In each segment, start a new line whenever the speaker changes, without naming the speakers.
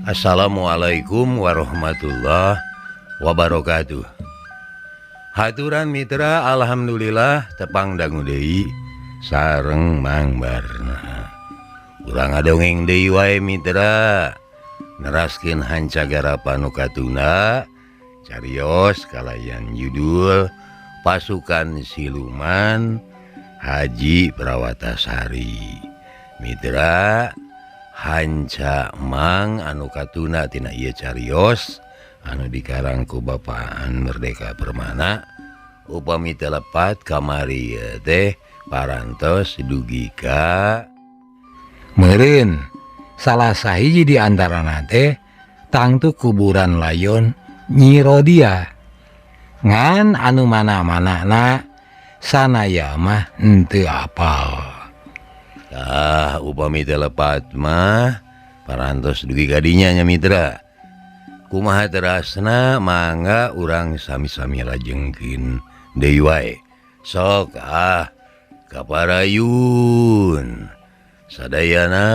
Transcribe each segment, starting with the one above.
Assalamualaikum warahmatullahi wabarakatuh. Haturan mitra, alhamdulillah tepang dangu deui sareng Mang Barna. Urang ngadongeng deui wae mitra, neraskeun hanca garapan nu katunda carios kalayan judul Pasukan Siluman Haji Prawatasari. Mitra, hanca Mang anu katuna tina ieu carios anu dikarang ku Bapaan Merdeka Permana upami teu lepat kamari teh parantos dugi ka
meureun salah sahiji di antarana teh tangtu kuburan layon Nyi Rodia ngan anu mana-manana sanaya mah henteu apal.
Ah, upami teu lepat mah parantos dugi ka dinya nya mitra. Kumaha terasna mangga urang sami-sami lajengkeun deui wae. Sok ah kaparayun sadayana.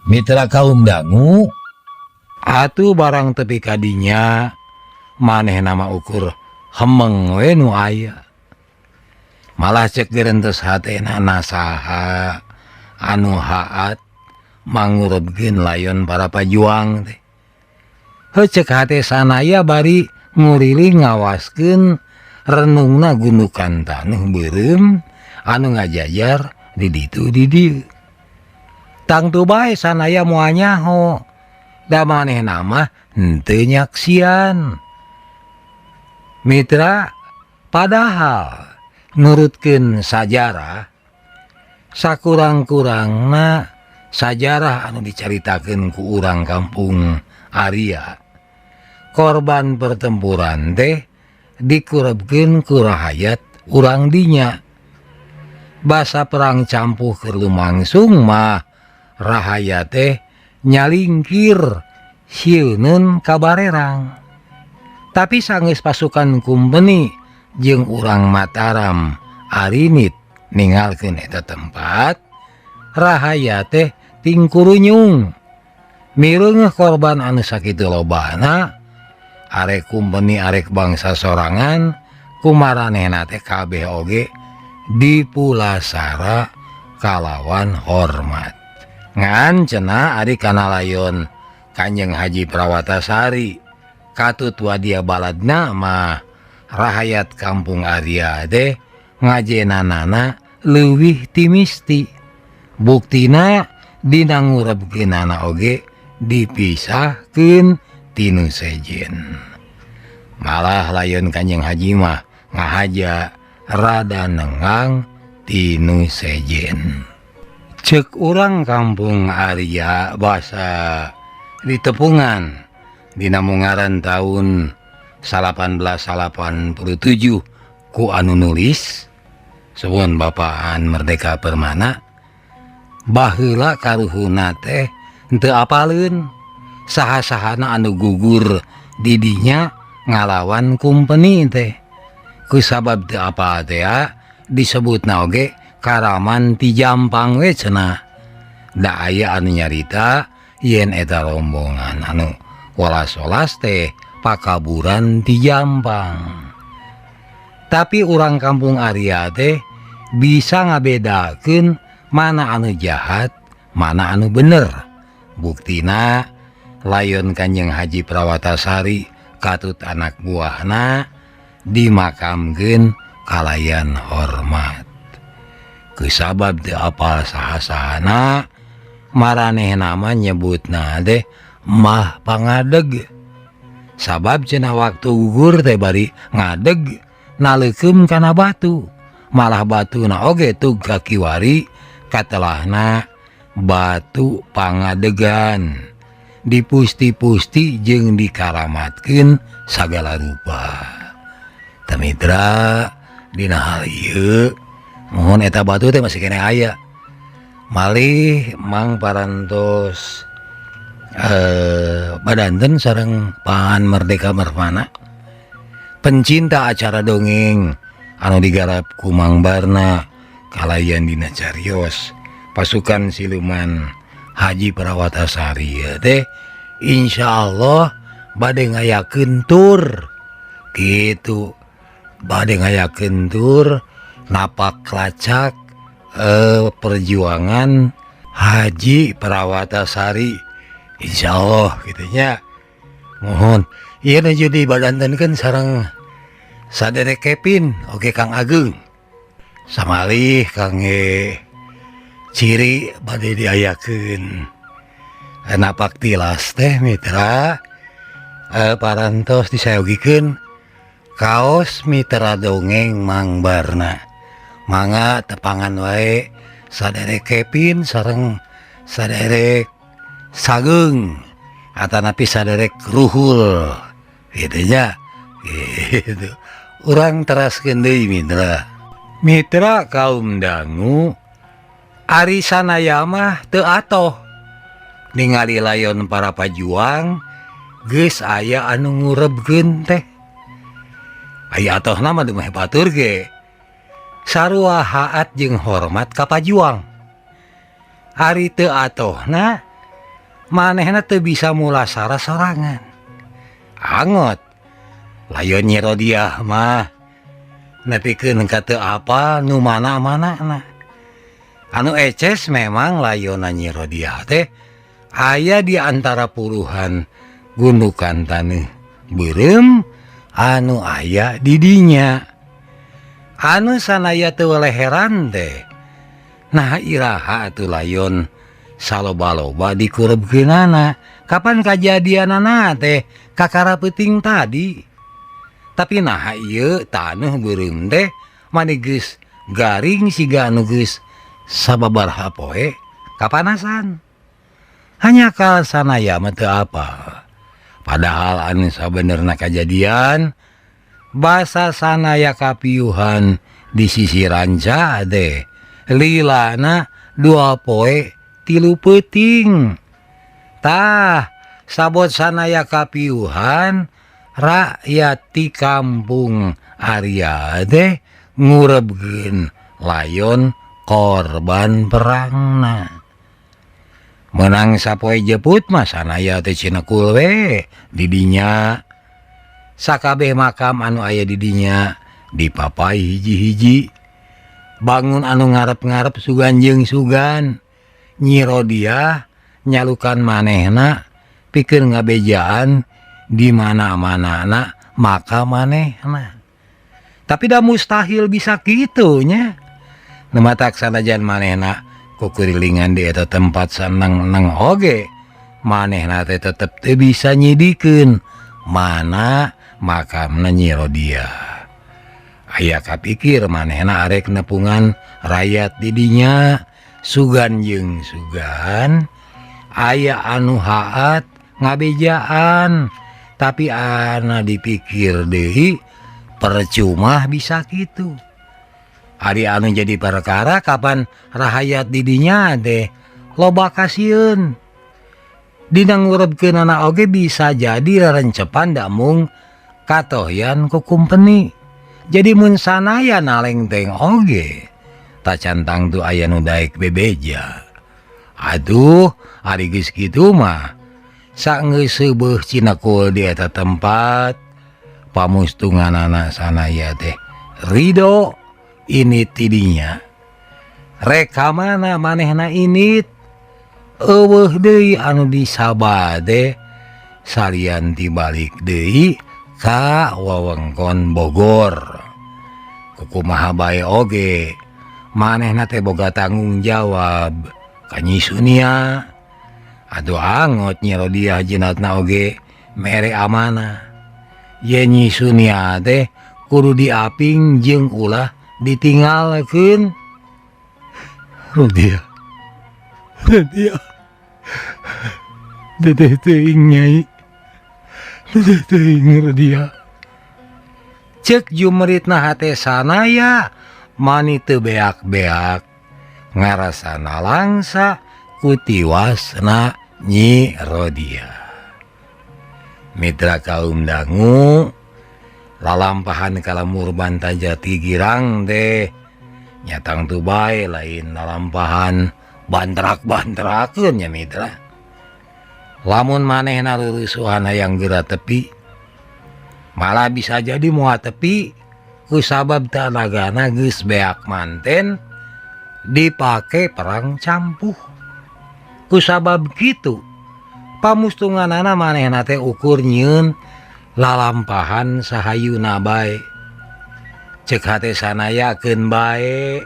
Mitra kaum dangu atuh barang tepi kadinya maneh nama ukur hemeng we nu aya. Malah cek gerentes hatena nasaha anu haat mangurebkeun layon para pajuang teh. Heuh cek hate sanaya bari nguriling ngawaskeun renungna gundukan taneuh beureum anu ngajajar di ditu di dieu. Tangtu bae sanaya moal nyaho da manehna mah henteu nyaksian. Mitra, padahal nurutkeun sajarah sakurang-kurangna sajarah anu dicaritakeun ku urang kampung Arya, korban pertempuran teh dikurebkeun ku rahayat urang dinya. Basa perang campuh keur lumangsung mah rahaya teh nyalingkir sieuneun kabarerang. Tapi sanggeus pasukan kumpeni jeung urang Mataram arinit ninggalkeun eta tempat, rahaya teh tingkurunyung. Mireungeuh korban anu sakitu lobana, arek kumpeni arek bangsa sorangan kumaranehna teh kabeh oge dipulasara kalawan hormat. Ngan cenah ari kana layon Kanjeng Haji Prawatasari katut wadia baladna mah rahayat kampung Arya teh ngajenanana leuwih ti misti. Buktina dina ngurebkeunana oge dipisahkeun tinu sejen. Malah layon Kanjeng Haji mah ngahaja rada nengang tinu sejen. Cek urang kampung Arya basa ditepungan dina mungaran tahun 1887 ku anu nulis suwun Bapaan Merdeka Permana baheula karuhuna teh henteu apaleun saha-sahana anu gugur di dinya ngalawan kumpeni teh. Kusabab teu apal teh disebutna oge Karaman ti Jampang we cenah. Da aya anu nyarita yen eta rombongan anu welas-welas teh pakaburan ti Jampang. Tapi urang kampung Arya teh bisa ngabedakeun mana anu jahat, mana anu bener. Buktina layon Kanjeng Haji Prawatasari katut anak buahna dimakamkeun kalayan hormat. Kusabab teu apal saha-sahana maranehna mah nyebutna teh mah pangadeg. Sabab cenah waktu gugur teh bari ngadeg naleukeum kana batu, malah batuna oge tug kakiwari katelahna batu pangadegan. Dipusti-pusti jeung dikaramatkeun sagala rupa. Tah mitra, dina hal ieu mohon eta batu teh masih keneh aya. Malih Mang parantos badanten sareng Pahan Merdeka Mermana, pencinta acara dongeng anu digarap ku Mang Barna kalayan dina carios pasukan siluman Haji Prawatasari teh Insya Allah bade ngayakeun tur gitu, bade ngayakeun tur napak lacak perjuangan Haji Prawatasari, Insya Allah gitunya. Mohon ieu nuju dibadantenkeun sareng saderek Kevin, oke Kang Ageng samalih kangge ciri bade diayakeun napak tilas teh mitra, parantos disayogikeun kaos mitra dongeng Mang Barna. Mangga tepangan wae saderek Kevin sareng saderek Sageung atanapi saderek Ruhul gitu nya gitu. Urang teraskeun deui mitra. Mitra kaum dangu, ari sanaya mah teu atoh ningali layon para pajuang geus aya anu ngurebkeun teh. Aya atohna mah dumeh batur ge sarua haat jeung hormat ka pajuang. Ari teu atohna manehna teu bisa mulasara sorangan. Angot layon Nyi Rodiah mah nepikeun ka teu apal nu mana-manana. Anu eces memang layonna Nyi Rodiah teh aya di antara puluhan gundukan taneuh beureum anu aya di dinya. Anu sanaya teu leheran teh nah iraha atuh layon saloba-loba dikurebkeunana. Kapan kajadianana teh kakara peuting tadi. Tapi nah ieu taneuh beureum teh mani geus garing siga anu geus sababaraha poe kapanasan. Hanya kal sanaya mah teu apal. Padahal anu sabenerna kajadian basa sanaya kapiuhan di sisi ranca teh lilana 2 poe 3 peuting. Tah sabot sanaya kapiuhan rakyat di kampung Arya teh ngurebkeun layon korban perangna. Menang sapoe jeput mah sanaya teh cinekul we di dinya. Sakabeh makam anu aya di dinya dipapai hiji-hiji. Bangun anu ngarep-ngarep sugan jeung sugan. Nyi Rodiah nyalukan manehna pikeun ngabejaan di mana-manana maka manehna. Tapi dah mustahil bisa kitu nya. Nu matak sanajan manehna kukurilingan di eta tempat saneng-neng oge, manehna teh tetep teu bisa nyidikeun mana makamna Nyi Rodiah. Aya kapikir manehna arek nepungan rayat di dinya sugan jeung sugan aya anu haat ngabejaan, tapi ana dipikir deui percuma bisa kitu. Ari anu jadi perkara kapan rahayat didinya teh loba kasieun. Dina ngurebkeunana oge bisa jadi rerencepan da mung katohyan ku kumpeni. Jadi mun sanaya nalengteng oge tacan tangtu aya nu daek bebeja. Aduh, ari geus kitu mah saenggeus seubeuh cinekul di eta tempat pamustunganana sanaya teh ridho ini tidinya. Rek ka mana manehna init eueuh deui anu disabade salian tibalik deui ka wewengkon Bogor. Kukumaha bae oge manehna teh boga tanggung jawab ka Nyi Sunia. Aduh angot Nyi Rodiah jinatna oge mere amanah. Ye Nyi Sunia teh kudu diaping jeung ulah ditinggalkeun. Rodia, Rodia. Dedeh teuing Nyai. Dedeh teuing Rodia. Cek jumritna hate sanaya mani teu beak-beak ngarasana langsa ku tiwasna Nyi Rodia. Mitra kaum dangu lalampahan ka lembur Bantajati Girang teh nya tangtu bae lain lalampahan bantrak-bantrakeun nya mitra. Lamun manehna rurusuhan hayang geura tepi malah bisa jadi moal tepi kusabab tanagana geus beak manten dipake perang campuh. Kusabab kitu pamustunganana manehna teh ukur nyieun lalampahan sahayuna bae. Cek hate sanaya keun bae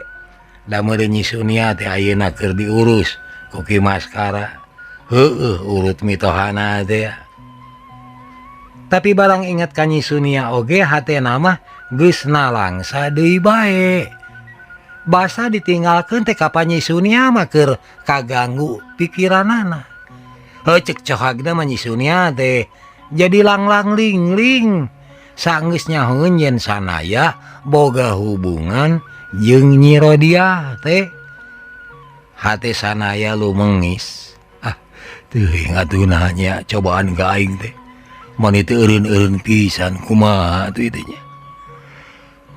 da meureun Nyi Sunia teh ayeuna keur diurus ku Ki Maskara. Heueuh urut mitohana teh. Tapi barang inget ka Nyi Sunia oge hatena mah geus nalangsa deui bae. Basa ditinggalkeun teh kapan Nyi Sunia mah keur kaganggu pikiranana. Heuh cek cohagna mah Nyi Sunia teh jadi langlang lingling. Sanggeus nyahoeun yen sanaya boga hubungan jeung Nyi Rodia teh. Hate sanaya lumengis. Ah, teuing atuh naha nya cobaan ka aing teh. Mani teu eureun-eureun pisan kumaha atuh ieu teh nya.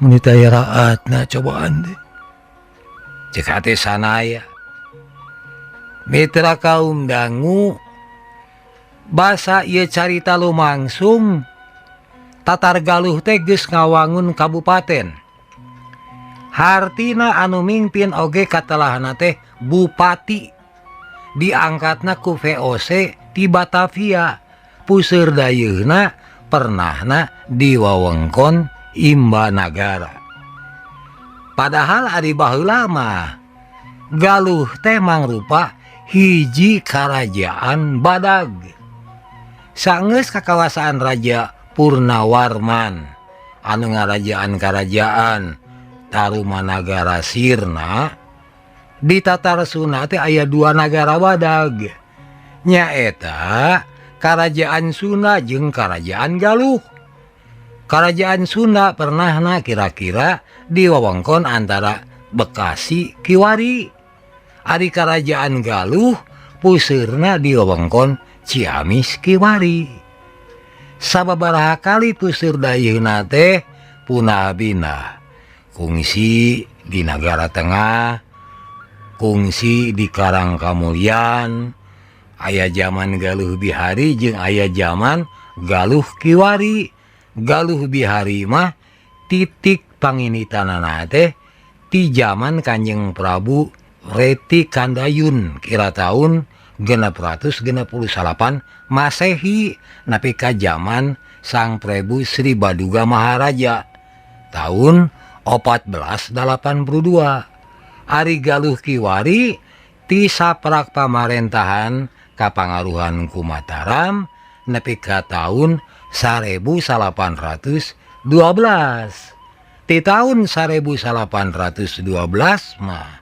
Meni teh aya raatna cobaan teh. Cek hate sanaya. Mitra kaum dangu basa ieu carita lumangsung Tatar Galuh teh geus ngawangun kabupaten. Hartina anu mingpin oge katelahna teh bupati diangkatna ku VOC ti Batavia. Puseur dayeuhna pernahna di wewengkon Imba Nagara. Padahal ari baheula mah Galuh teh mangrupa hiji karajaan badag. Sanggeus kakawasaan Raja Purnawarman anu ngarajaan karajaan Tarumanagara Sirna di Tatar Sunda teh aya dua nagara badag nyaeta Karajaan Sunda jeung Karajaan Galuh. Karajaan Sunda pernahna kira-kira di wewengkon antara Bekasi Kiwari. Ari Karajaan Galuh puseurna di wewengkon Ciamis Kiwari. Sababaraha kali puseur dayeuhna teh punah binah kungsi di Nagara Tengah, kungsi di Karang Kamulyan, aya zaman Galuh Bihari jeung aya zaman Galuh Kiwari. Galuh Bihari mah titik panginitanana teh ti zaman Kanjeng Prabu Reti Kandayun kira tahun 669 Masehi nepi ka zaman Sang Prabu Sri Baduga Maharaja tahun 1482. Ari Galuh Kiwari ti saprak pamarentahan kapangaruhan ku Mataram nepi ka tahun 1812. Ti tahun 1812 mah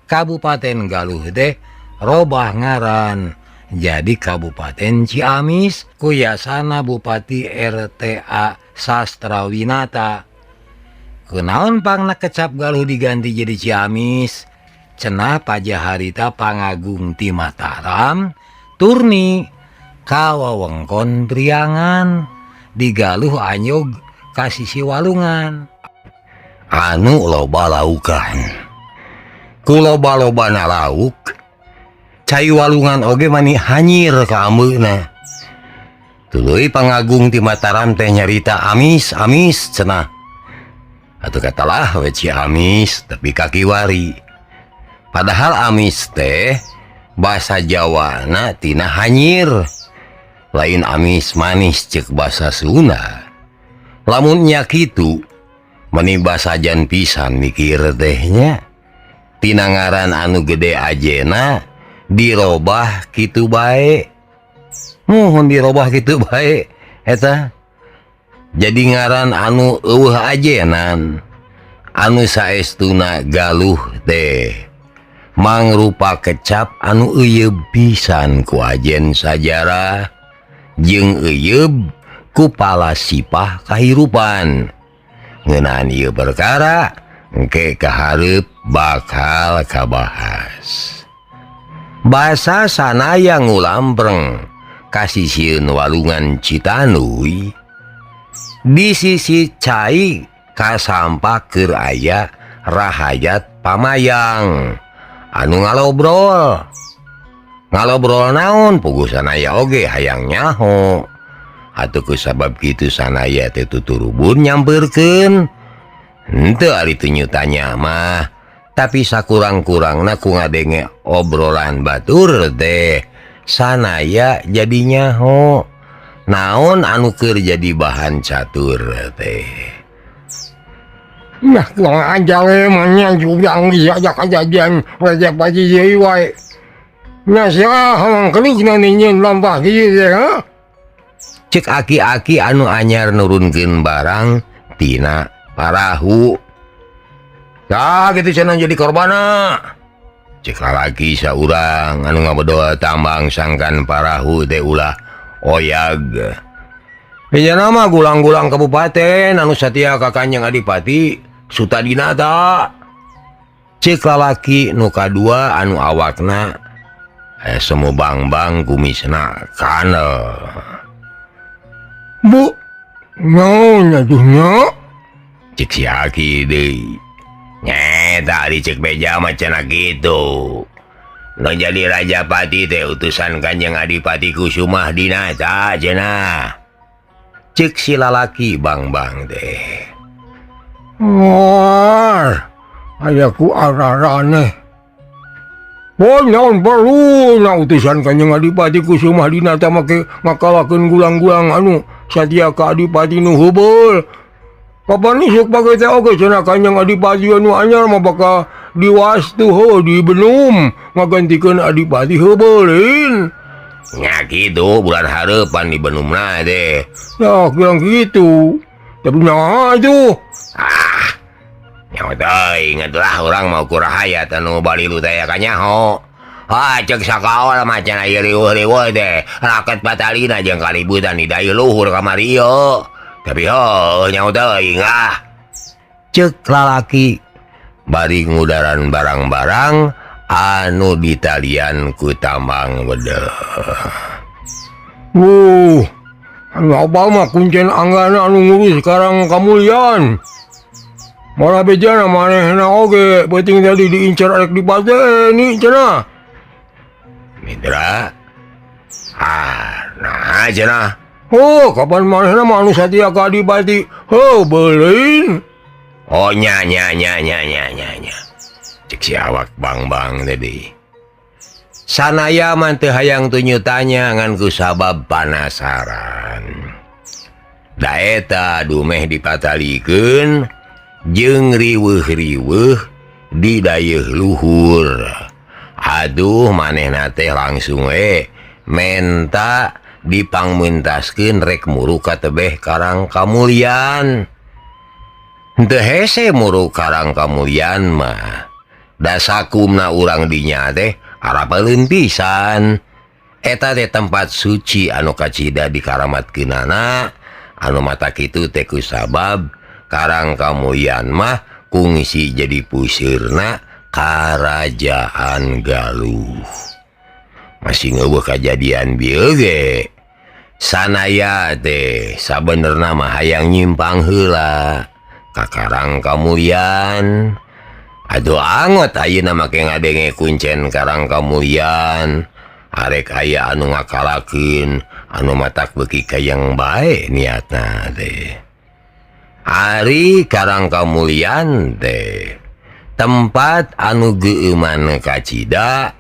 Kabupaten Galuh teh robah ngaran jadi Kabupaten Ciamis kuyasana Bupati RTA Sastrawinata. Kunaon pangna kecap Galuh diganti jadi Ciamis? Cenah pajaharita pangagung ti Mataram turni ka wewengkon Priangan di Galuh anyog ka sisi Walungan anu loba laukan. Ku loba-lobana lauk cai Walungan oge mani hanyir ka ambeuna. Tuluy pangagung ti Mataram teh nyarita amis amis cenah. Atuh katalah we Ciamis tapi ka kiwari. Padahal amis teh basa Jawana tina hanyir. Lain amis manis cek basa Sunda. Lamun nya kitu meni basajan pisan mikir teh nya. Tina ngaran anu gede ajena dirobah kitu bae. Muhun dirobah kitu bae eta. Jadi ngaran anu eueuh ajenan anu saestuna Galuh teh.
Mangrupa kecap anu euyeub pisan ku ajen sajarah jeung euyeub ku palasipah kahirupan. Ngeunaan ieu perkara engke kahareup bakal kabahas. Basa sanaya ngulampreng kasisieun walungan Citanduy di sisi cai kasampak keur aya rahayat Pamayang anu ngalobrol. Ngalobrol naon puguh sanaya oge hayang nyaho. Atuh kusabab kitu sanaya teh tuturubun nyampeurkeun. Henteu ari teu nyutanya mah, tapi sakurang-kurangna ku ngadenge obrolan batur teh sanaya jadi nyaho. Naon anu keur jadi bahan catur teh.
Nah, kurang ajar emangnya jurang diajak kejadian Raja Pati deui wae. Nah, sia hawang keluk na ninyeun lampah kieu teh, ha?
Cek aki-aki anu anyar nurunkeun barang tina parahu. Tah kitu cenah jadi korbana. Cek lalaki saurang anu ngabedol tambang sangkan parahu teh ulah oyag. Nya mah gulang-gulang kabupaten anu satia ka Kanjeng Adipati Sutadinata. Cek lalaki nu kadua anu awakna semu bang-bang kumisna kanel.
Bu, naon atuh nya?
Cek si aki deui. Nyeta ari cek beja mah cenah kitu. Nu jadi Raja Pati teh utusan Kanjeng Adipati Kusumah Dinata cenah. Cek si lalaki bang-bang teh.
Wah, aya ku araraneh. Oh, naon perlu na utusan Kanjeng Adipati Kusumah Dinata make ngakalakeun gulang-gulang anu satia ka Adipati nu heubeul. Kapan isuk pake teh oge cenah Kanjeng Adipati anu anyar mah bakal diwastu heuh di Benum ngagantikeun Adipati heubeulin.
Nya kitu bulan hareupan di Benumna teh.
Ya, bilang gitu. Tapi nah itu.
Ah, nyaho teuing atuh urang mau ku rahayat anu balilu teh kanyaho. Ah, cek sakaol mah cenah ieu riweuh-riweuh teh. Raket patalina jeung kalibutan di dayeuh luhur kamari ieu. Tapi heuh nyaho teuing ah. Cek lalaki bari ngudaran barang-barang anu ditalian ku tambang bedeuh.
Anu abah mah kuncen anggana anu ngurus Karang Kamulyan. Malah bejana manehna oge beuting tadi diincar arek dipateni cenah.
Mitra. Ah, nah cenah.
Oh, kapan manehna mah anu satia ka Adipati? Heuh, beuleun.
Oh, nya nya nya nya nya nya nya. Cek si awak bang-bang tadi. Sanaya mah teu hayang tunyutanya ngan ku sabab panasaran. Da eta dumeh dipatalikeun jeung riweuh-riweuh di dayeuh luhur. Aduh manehna teh langsung we menta dipangmentaskeun rek muru ka tebeh Karang Kamulyan. Henteu hese muru Karang Kamulyan mah. Dasakumna urang dinya teh arapaleun pisan. Eta teh tempat suci anu kacida dikaramatkeunana, anu mata kitu teh kusabab Karang Kamulyan mah kungsi jadi pusirna Karajaan Galuh. Masih ngeueuh kajadian bieu ge. Sanaya teh sabenerna mah hayang nyimpang heula ka Karang Kamulyan. Aduh angot ayeuna make ngadenge kuncen Karang Kamulyan. Arek aya anu ngakalakeun anu matak beuki kayang bae niatna teh. Ari Karang Kamulyan teh tempat anu geueuman kacida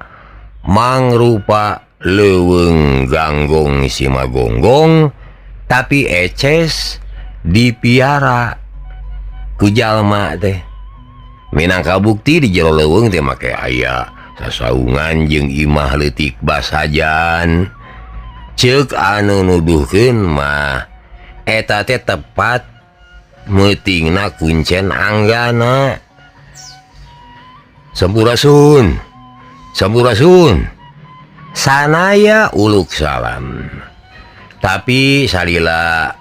mangrupa leuweung ganggong simagonggong tapi eces dipiara ku jalma teh. Minangka bukti di jero leuweung teh make aya sasaungan jeung imah leutik basajan. Ceuk anu nuduhkeun mah eta teh tepat meutingna kuncen anggana. Sampurasun. Sampurasun. Sanaya uluk salam. Tapi salila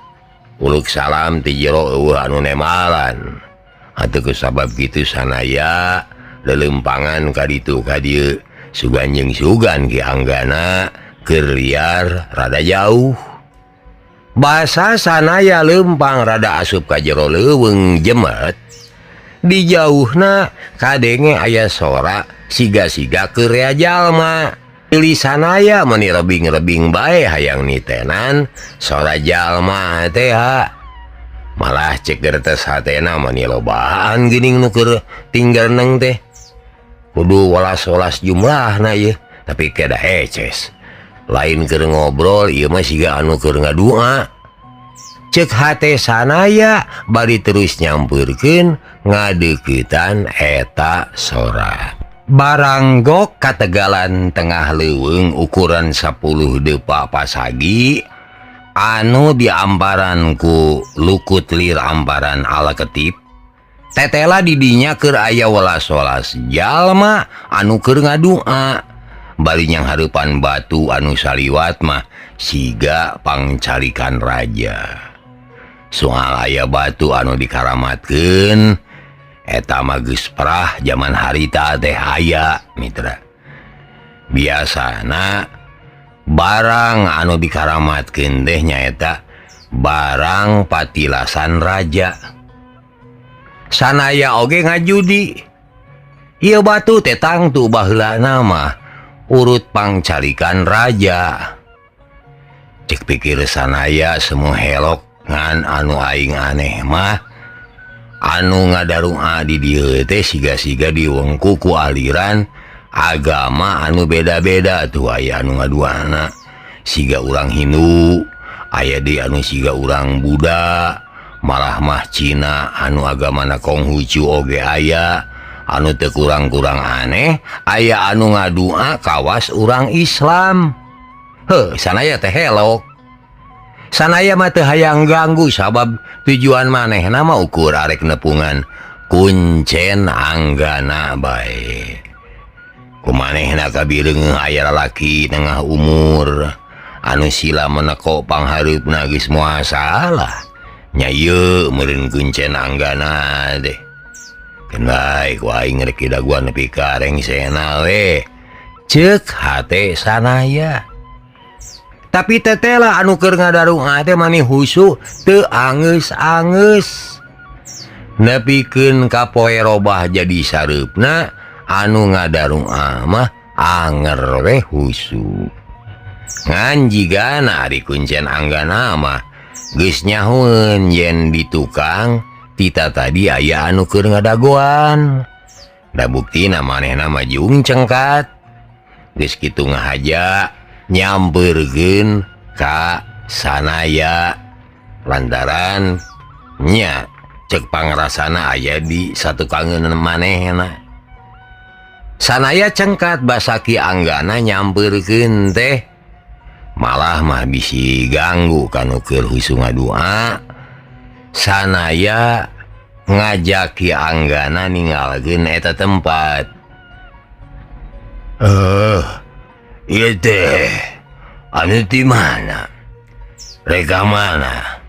uluk salam ti jero eueuh anu nemalan. Atuh kusabab kitu sanaya lelempangan ka ditu ka dieu sugan jeung sugan Ki Anggana keur liar rada jauh. Basa sanaya lempang rada asup ka jero leuweung jemet. Di jauhna kadenge aya sora siga-siga keur rea jalma. Pilih sanaya meni rebing-rebing bae hayang nitenan sora jalma teh. Malah cek gertes hatena meni lobaan geuning nu keur tinggal neng teh. Kudu welas-welas jumlahna ieu, tapi kedah eces. Lain keur ngobrol ieu mah siga anu keur ngadua. Cek hate sanaya bari terus nyampeurkeun ngadeuketan eta sora. Baranggok kategalan tengah leuweung ukuran 10 depa pasagi anu diamparan ku lukut lir amparan ala ketip. Tetela didinya keur aya welas-welas jalma anu keur ngadua. Bari nyang hareupan batu anu saliwat mah siga pangcalikan raja. Soal aya batu anu dikaramatkeun eta mah geus prah jaman harita teh aya mitra. Biasana barang anu dikaramatkeun teh nyaeta barang patilasan raja. Sanaya oge ngajudi. Ieu batu teh tangtu baheulana mah urut pangcalikan raja. Cek pikir sanaya semua helok ngan anu aing aneh mah anu ngadarunga di dieu teh siga-siga diwengku ku aliran agama anu beda-beda tuh. Aya anu ngaduana siga urang Hindu, aya deui anu siga urang Buddha, malah mah Cina anu agamana Konghucu oge aya. Anu teu kurang-kurang aneh aya anu ngadua kawas urang Islam. Heuh, sanaya teh helok. Sanaya mah teu hayang ganggu sabab tujuan manehna mah ukur arek nepungan kuncen Anggana bae. Kumanehna kabireungeuh aya lalaki tengah umur anu sila meneko panghareupna geus moal salah. Nya ieu meureun kuncen Anggana teh. Keun bae ku aing rek daguan nepi ka rengsena we. Ceuk hate sanaya. Tapi tetela anu keur ngadarunga teh mani husu teu angeus-angeus. Nepikeun ka poe robah jadi sareupna anu ngadarunga mah anger we husu. Ngan jigana ari kuncen Anggana mah geus nyahueun yen di tukang tita tadi aya anu keur ngadagoan. Da buktina manehna mah jung cengkat. Geus kitu ngahaja nyampeurkeun ka sanaya lantaran nya cek pangrasana aya di satu kangeun manehna. Sanaya cengkat basaki Anggana nyampeurkeun teh malah mah bisi ganggu kanu keur husu ngadua. Sanaya ngajak Ki Anggana ninggalkeun eta tempat. Ieu teh anu ti mana? Reka mana?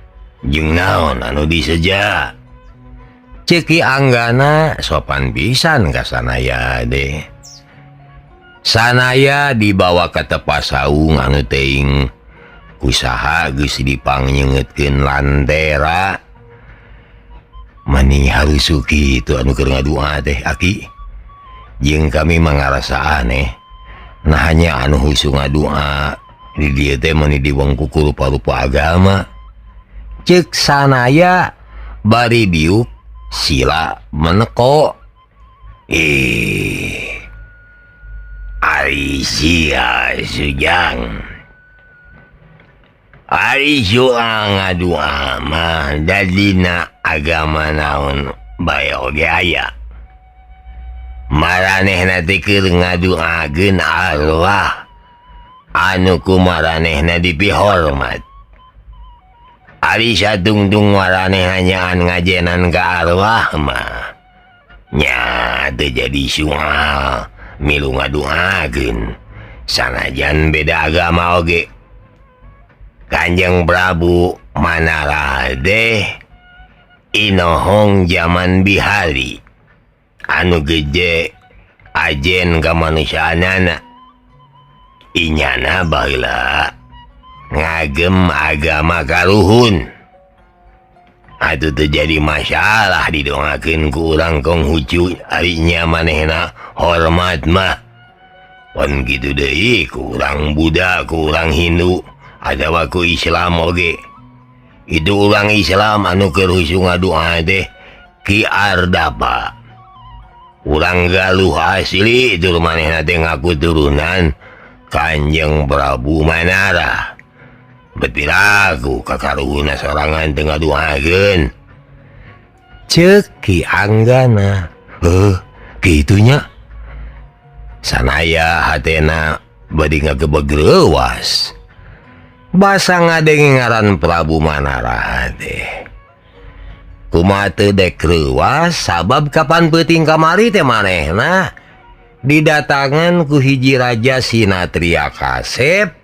Jeung naon anu diseja? Ceuk Ki Anggana sopan pisan ka sanaya deh. Sanaya dibawa ka tepas saung anu teuing kusaha geus dipangnyengeukeun lantera. Mani harusu kitu anu keur ngadua teh aki. Jeung kami mah ngarasa aneh. Nah hanya anu husu ngadua di dieu teh mani diwengku ku rupa-rupa agama. Ceuk sanaya bari diuk sila meneko. Ih, ari sia sujang. Ari soal ngadua mah dadina agama naon bae oge aya. Maranehna teh keur ngaduakeun arwah anu ku maranehna dipihormat. Ari satungtung maraneh hanyaan ngajenan ka arwah mah nya teu jadi soal Milu ngaduakeun sanajan beda agama oge. Kanjeng Prabu Manarah deh inohong zaman bihari anu geje ajen kamanusiaanana inyana baheula ngagem agama karuhun. Atuh teu jadi masalah didongakeun ku urang Konghucu ari nya manehna hormat mah. Pon kitu deui ku urang Buddha, ku urang Hindu, atawa ku Islam oge. Itu urang Islam anu keur husung ngadoa teh Ki Ardapa. Urang Galuh asli tur manehna teh ngaku turunan Kanjeng Prabu Manarah. Betiraku kakaruhuna sorangan teu ngaduakeun. Ceuk Ki Anggana. Heuh, kitunya. Sanaya hatena bade ngagebeg reuwas. Basa ngadenge ngaran Prabu Manarah teh. Kumaha teu dek reuwas sabab kapan peuting kamari teh manehna didatangan ku hiji raja Sinatria Kasep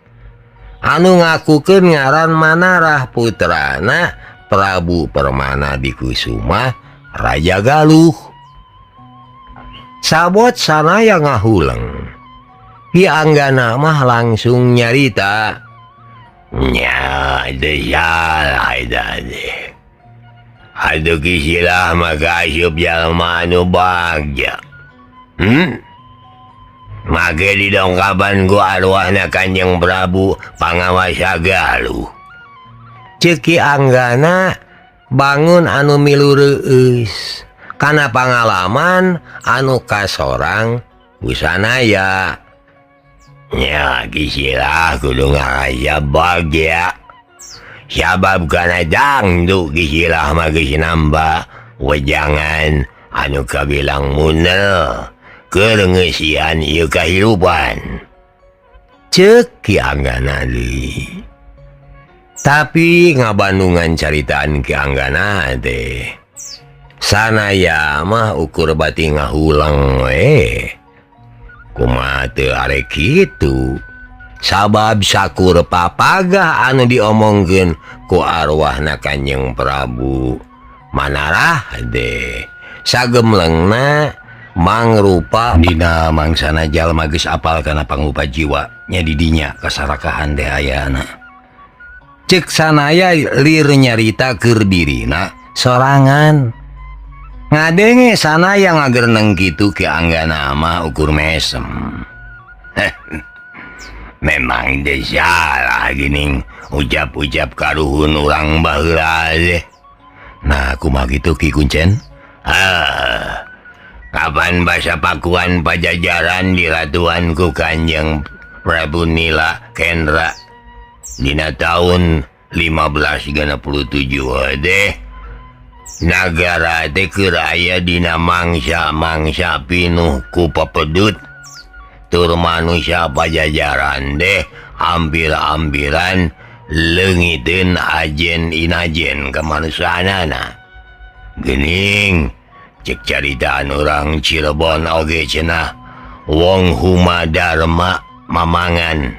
anu ngakukeun ngaran Manarah putrana Prabu Permana Dikusuma Raja Galuh. Sabot sanaya ngahuleng. Ki Anggana mah langsung nyarita. Nya teu salah eta teh. Atuh Ki Silah mah kaasup jalma anu bagja. Make didongkapan ku arwahna Kanjeng Prabu Pangawasa Galuh. Ceuk Ki Anggana bangun anu milu reueus kana pangalaman anu kasorang ku sanaya. Nya Ki Silah kudu ngaraya bagja. Sabab kana dangdu Ki Silah mah geus nambah wejangan anu kabilang munel keur ngeusian ieu kahirupan. Ceuk Ki Anggana deui. Tapi ngabandungan caritaan Ki Anggana teh sanaya mah ukur bati ngahulang we. Kumaha teu arek kitu? Sabab sakur papagah anu diomongkeun ku arwahna Kanjeng Prabu Manarah teh sagemlengna mangrupa dina mangsana jalma geus apal kana pangupa jiwa nya di dinya kasarakahan teh ayana. Ceuk sanaya lir nyarita keur dirina sorangan. Ngadenge sanaya ngagerneng kitu Ki Anggana mah ukur mesem. Memang teu salah geuning ucap-ucap karuhun urang baheula teh. Nah kumaha kitu Ki Kuncen? Ah, kapan basa pakuan pajajaran diratuan ku Kanjeng Prabu Nila Kendra dina tahun 1567 deh. Nagara teh keur aya dina mangsa-mangsa pinuh ku pepedut tur manusia pajajaran deh hampir-hampiran leungiteun ajen inajen kemanusiaanana. Geuning cek caritaan urang Cirebon oge cenah wong huma dharma mamangan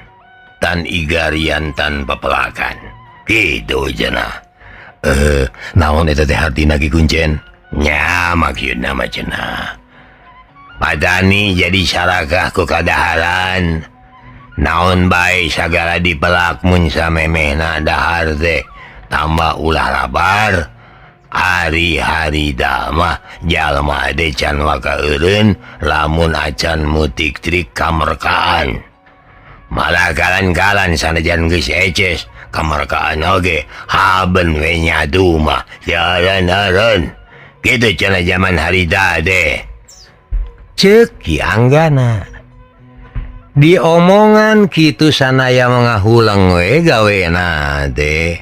tan igarian tan pepelakan. Kitu cenah. Naon eta teh hartina Ki Kuncen? Nya maksudna mah cenah patani jadi sarakah ku kadaharan. Naon bae sagala dipelak mun samemehna dahar teh tambah ulah labar. Ari-hari mah jalma teh can waka eureun lamun acan mutik trik kamerkaan. Malah kalan-kalan sanajan geus eces kamerkaan oge haben we nyadu mah jalan-jalan. Kitu cenah zaman harita teh. Ceuk Ki Anggana. Diomongan kitu sanaya mangahulang we gawena teh.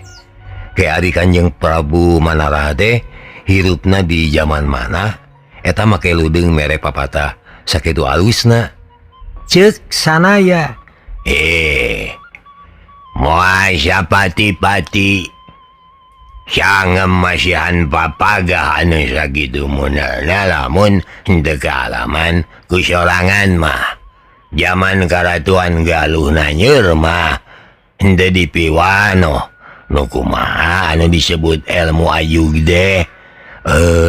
Ke ari Kanjeng Prabu Manarah teh hirupna di zaman mana eta make ludeung mere papatah sakitu alusna. Ceuk sanaya. Moal sapati-pati sangem masihan papagah anu sakitu munalna lamun henteu kaalaman Ku sorangan mah zaman Karatuan Galuh nanyeur mah henteu dipiwano nu kumaha anu disebut ilmu ajug deh.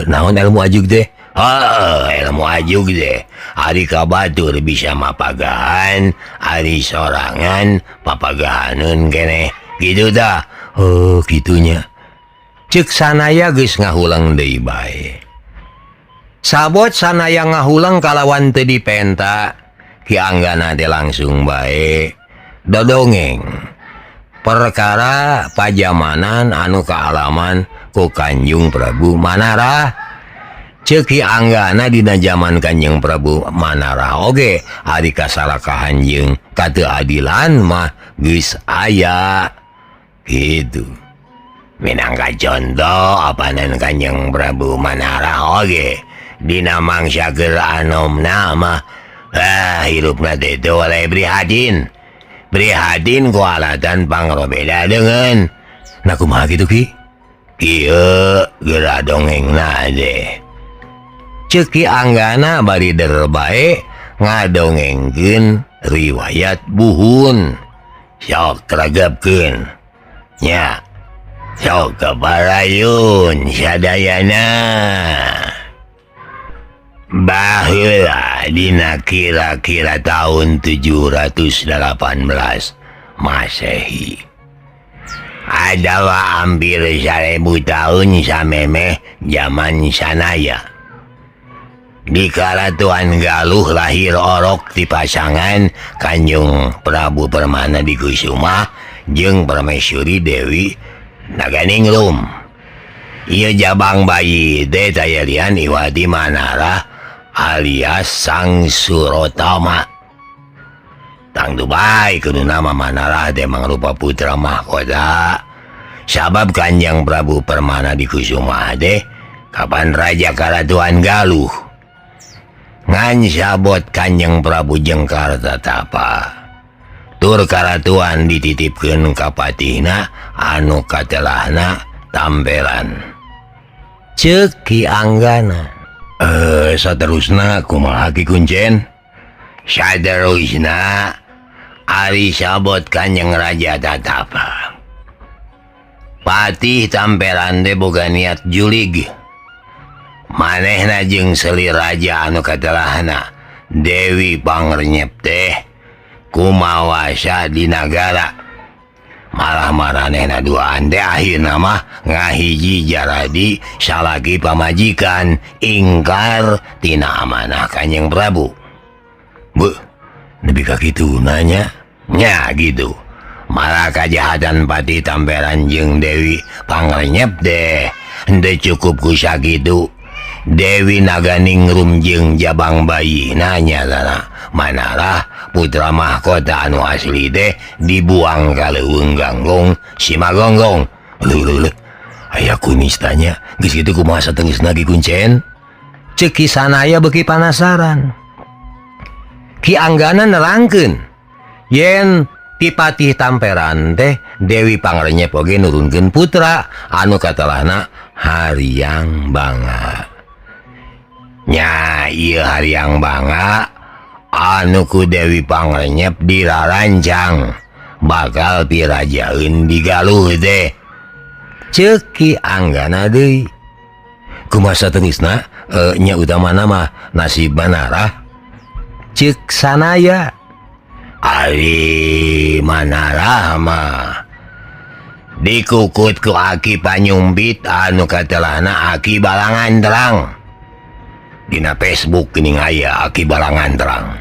Naon ilmu ajug deh? Heeh, ilmu ajug deh. Ari ka batur bisa mapagahan, ari sorangan papagahaneun keneh. Gitu dah. Oh, kitunya. Cek sanaya geus ngahulang deui bae. Sabot sanaya ngahulang kalawan teu dipenta, Ki Anggana teh langsung bae dodongeng. Perkara pajamanan anu kaalaman ku Kanjeng Prabu Manarah. Ceuk Ki Anggana dina zaman Kanjeng Prabu Manarah oge ari kasalakahan jeung kateuadilan mah geus aya gitu. Minangka contoh apanan Kanjeng Prabu Manarah oge dina mangsa keur anomna mah hirupna teh teu oleh prihatin. Prihatin ku alatan pangrobeda deungeun. Nah kumaha kitu Ki? Kieu geura dongengna teh. Ceuk Ki Anggana bari der bae ngadongengkeun riwayat buhun. Sok regepkeun. Nya. Sok kaparayun sadayana. Baheula dina kira-kira tahun 718 Masehi. Adalah hampir 1000 tahun samemeh zaman sanaya. Di Karatuan Galuh lahir orok di pasangan Kanjeng Prabu Permana Dikusuma jeung Permaisuri Dewi Naganingrum. Ieu jabang bayi teh tayalian Iwati Manarah alias Sang Surotama. Tangtu bae kudu nama Manarah teh mangrupa putra mahkota. Sabab Kanjeng Prabu Permana Dikusuma teh kapan raja Karatuan Galuh. Ngan sabot Kanjeng Prabu jeung Kartatapa. Tur karatuan dititipkeun ka patihna anu katelahna Tamperan. Ceuk Ki Anggana. Saterusna kumaha Ki Kuncen? Saterusna ari sabot Kanjeng Raja Tatapa. Patih Tamperan teh boga niat julig. Manehna jeung selir raja anu katelahna Dewi Pangrenyep teh kumawasa di nagara. Malah maranehna duaan teh akhirna mah ngahiji jaradi salaki pamajikan ingkar tina amanah Kanjeng Prabu. Beuh, nepi ka kitu nanya? Nya gitu. Malah kajahatan Patih Tamperan jeung Dewi Pangrenyep teh henteu cukup ku sakitu. Dewi Naganingrum jeung jabang bayi nanya tanah Manarah putra mahkota anu asli teh dibuang ka leuweung Ganggong Simagonggong. Leuh leuh leuh. Aya kumis tanya geus kitu kumaha sateusna Ki Kuncen? Ceuk Ki Sanaya beuki panasaran. Ki Anggana nerangkeun yen ti Patih Tamperan teh Dewi Pangrenyep oge nurunkeun putra anu katelahna Hariang Banga. Nya ieu Hariang Banga anu ku Dewi Pangrenyep dilarancang bakal pirajaeun di Galuh teh. Ceuk Ki Anggana deui. Kumaha sateusna nya utamana mah nasib Manarah. Ceuk Sanaya. Ari Manarah mah dikukut ku Aki Panyumpit anu katelahna Aki Balangantrang. Dina Facebook geuning aya Aki Balangantrang.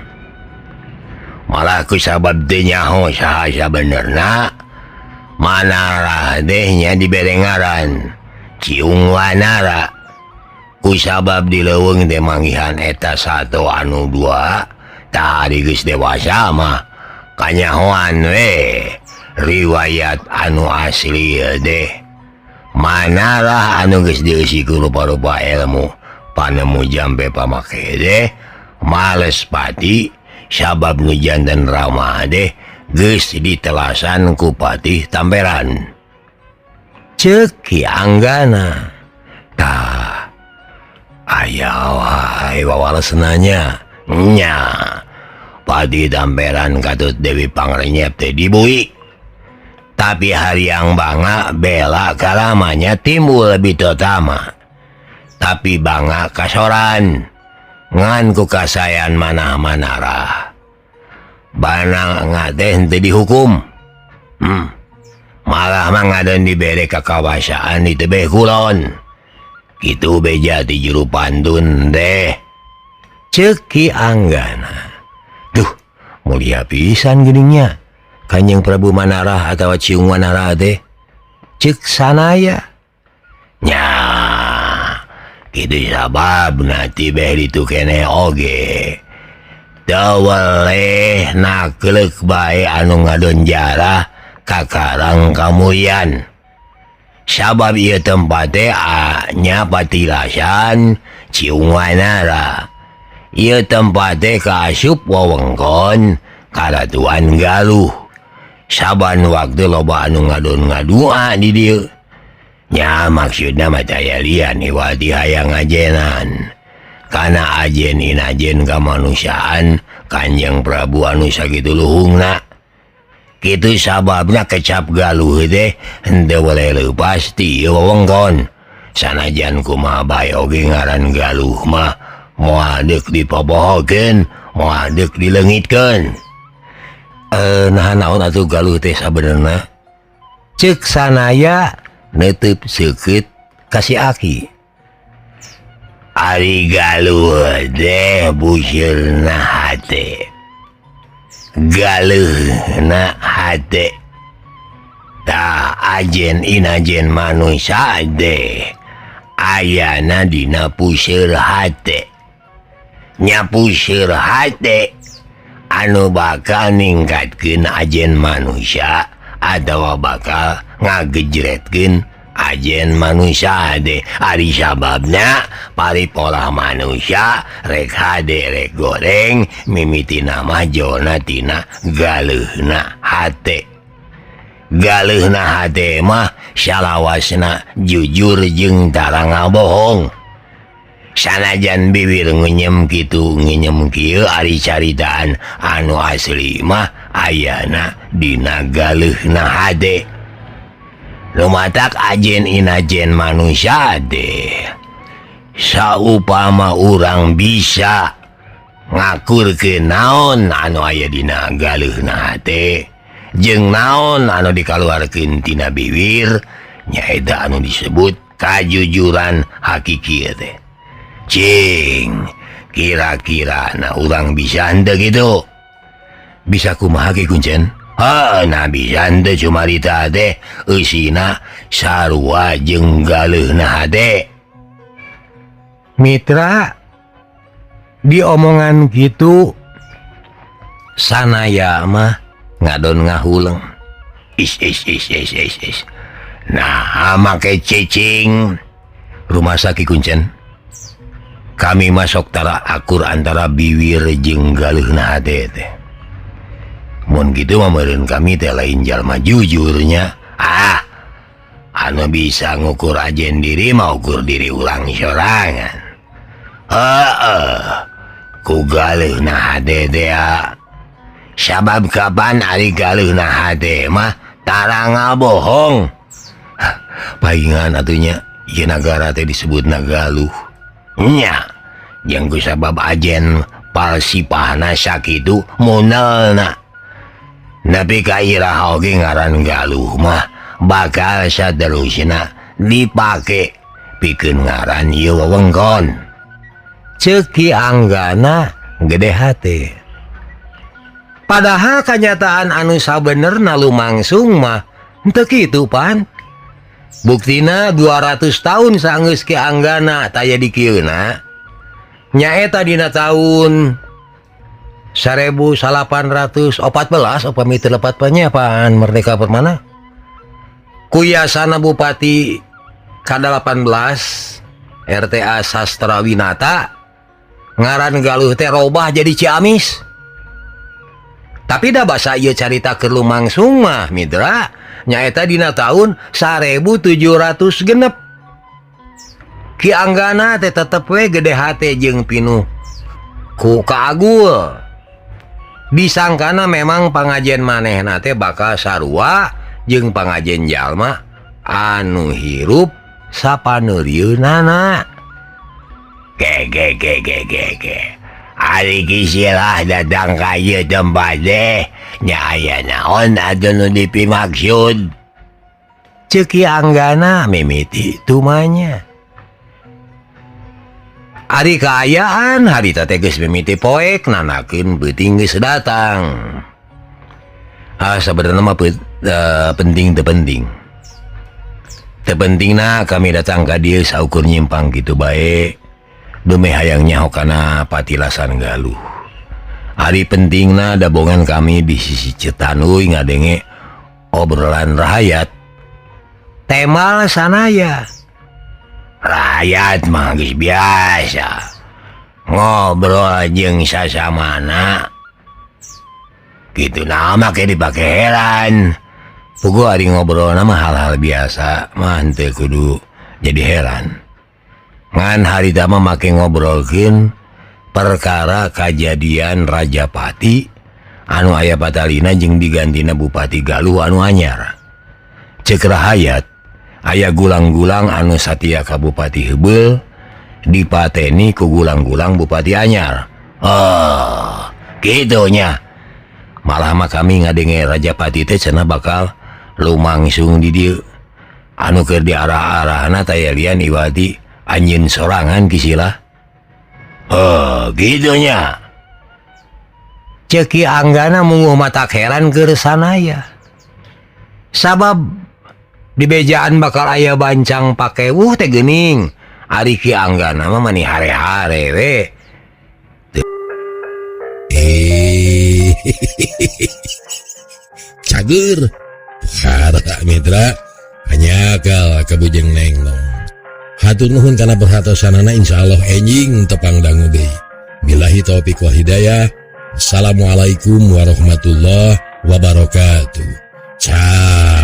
Malah ku sabab teu nyaho saha sabenerna Manarah teh nya dibere ngaran Ciung Wanara. Ku sabab di leuweung teh manggihan eta sato anu dua tah ari geus dewasa mah kanyahoan we riwayat anu asli deh. Manarah anu geus dieusi ku rupa-rupa ilmu panemu jampe pamake deh males pati sabab nu janten Rama deh geus ditelasan ku Patih Tamperan. Ceuk Ki Anggana. Tah aya wae wawalesna nya. Nya Pati Tamperan katut Dewi Pangrenyep teh dibui. Tapi hariang banga bela kalamanya timbul lebih terutama. Tapi banga kasoran ngan ku kasayan manah-manarah. Bana ngateh teu dihukum. Malah mah ngaden dibere kakawasaan di tebeh kulon. Kitu beja ti juru pantun teh. Ceuk Ki Anggana. Duh, mulia pisan geuning nya. Kanjeng Prabu Manarah atawa Ciung Wanara teh. Ceuk sanaya. Nya, kitu sababna tibeh ditu keneh oge. Teu weleh nakleuk bae anu ngadon jarah ka Karang Kamulyan. Sabab ieu tempat teh nya patilasan Ciung Wanara. Ieu tempat teh kaasup wewengkon Karatuan Galuh. Saban waktu loba anu ngadon ngadua di dieu. Nya maksudna mah taya lian iwati hayang ngajenan. Kana ajen inajen kamanusiaan Kanjeng Prabu anu sakitu luhungna. Kitu sababna kecap Galuh teh henteu weleh leupas ti ieu wewengkon. Sanajan kumaha bae oge ngaran Galuh mah moal deuk dipopohokeun, moal deuk dileungitkeun. Naha naon atuh Galuh teh sabenerna? Ceuk sanaya neuteub seukeut ka si Aki. Ari Galuh teh buseurna hate. Galeuhna hate. Tah ajen inajen manusia teh ayana dina puseur hate. Nya puseur hate anu bakal ningkatkeun ajen manusia atawa bakal ngagejretkeun ajen manusia deh. Ari sababna paripolah manusia rek hade rek goreng mimitina mah jona tina galeuhna hate. Galeuhna hate mah salawasna jujur jeung tara ngabohong. Sanajan bibir ngenyem kitu ngenyem kieu ari caritaan anu asli mah ayana dina galeuhna hate. Lumatak ajen inajen manusia deh. Saupama urang bisa ngakurkeun naon anu aya dina galeuhna hate jeung naon anu dikaluarkeun tina bibir nyaeta anu disebut kajujuran hakiki teh. Cing, kira-kira na urang bisa henteu kitu? Bisa kumaha Ki Kuncen? Ha, nah bisa henteu cumarita teh eusina sarua jeung galeuhna hate. Mitra diomongan kitu sanaya mah ngadon ngahuleng. Is is is is is is. Nah, make cicing. Rumasa Ki Kuncen. Kami masuk tara akur antara biwir jeung galeuhna hate teh. Mun kitu mah meureun kami teh lain jalma jujurnya. Ah, anu bisa ngukur ajen diri mah ukur diri urang sorangan. Heeh, ku galeuhna hate teh. Sabab kapan ari galeuhna hate mah tara ngabohong. Paingan atunya ieu nagara teh disebutna Galuh. Nya, jeung ku sabab ajen palsipahna sakitu munelna. Nepi ka iraha oge ngaran Galuh mah bakal saterusna dipake pikeun ngaran ieu wewengkon. Ceuk Ki Anggana gede hate. Padahal kanyataan anu sabenerna lumangsung mah henteu kitu pan. Buktina 200 tahun sanggeus Ki Anggana taya di kieuna. Nyaeta dina tahun 1814 upami teu lepat apaan Merdeka Permana. Kuyasana Bupati ka-18 RTA Sastrawinata ngaran Galuh teh robah jadi Ciamis. Tapi dah basa ieu carita keur lumangsung mah mitra nyaeta dina tahun 1700 genep. Ki Anggana teh tetep we gede hate jeung pinuh Ku Kaagul disangkana memang pangajen manehna teh bakal sarua jeung pangajen jalma anu hirup sapaneurieunana. Ge ge ge ge ge ge. Ari Ki Silah datang ka ieu tempat teh nya aya naon atuh nu dipimaksud. Ceuk Ki Anggana mimiti tumanya. Ari kaayaan harita teh geus mimiti poek nanakeun peuting geus datang. Ah sabenerna mah penting teu penting. Teu pentingna kami datang ka dieu saukur nyimpang kitu bae. Dumeh hayang nyaho kana patilasan Galuh. Ari pentingna dabongan kami di sisi Citanuy ngadenge obrolan rahayat. Temal sanaya. Rakyat mah geus biasa ngobrol jeung sasamana. Kitu nama ke dipake heran. Puguh ari ngobrolna mah hal-hal biasa mah henteu kudu jadi heran. Ngan harita mah make ngobrolkeun perkara kajadian Rajapati anu aya patalina jeung digantina Bupati Galuh anu anyar. Ceuk rahayat aya gulang-gulang anu satia ka Bupati Heubeul dipateni ku gulang-gulang Bupati anyar. Oh, kitu nya. Malah mah kami ngadenge Rajapati teh cenah bakal lumangsung di dieu. Anu keur diarah-arahna taya lian iwati anjeun sorangan Ki Silah. Oh, kitu nya. Ceuk Ki Anggana munguh mata heran keur sanaya. Sabab dibejaan bakal aya bancang pakewuh teh geuning. Ari Ki Anggana mah mani hare-hare we.
Cager. Para mitra hanyakal kabujeng nenglong. Hatur nuhun kana perhatosanana, insyaallah enjing tepang dangu deui. Billahi taufik wal hidayah. Assalamualaikum warahmatullahi wabarakatuh. Ciao.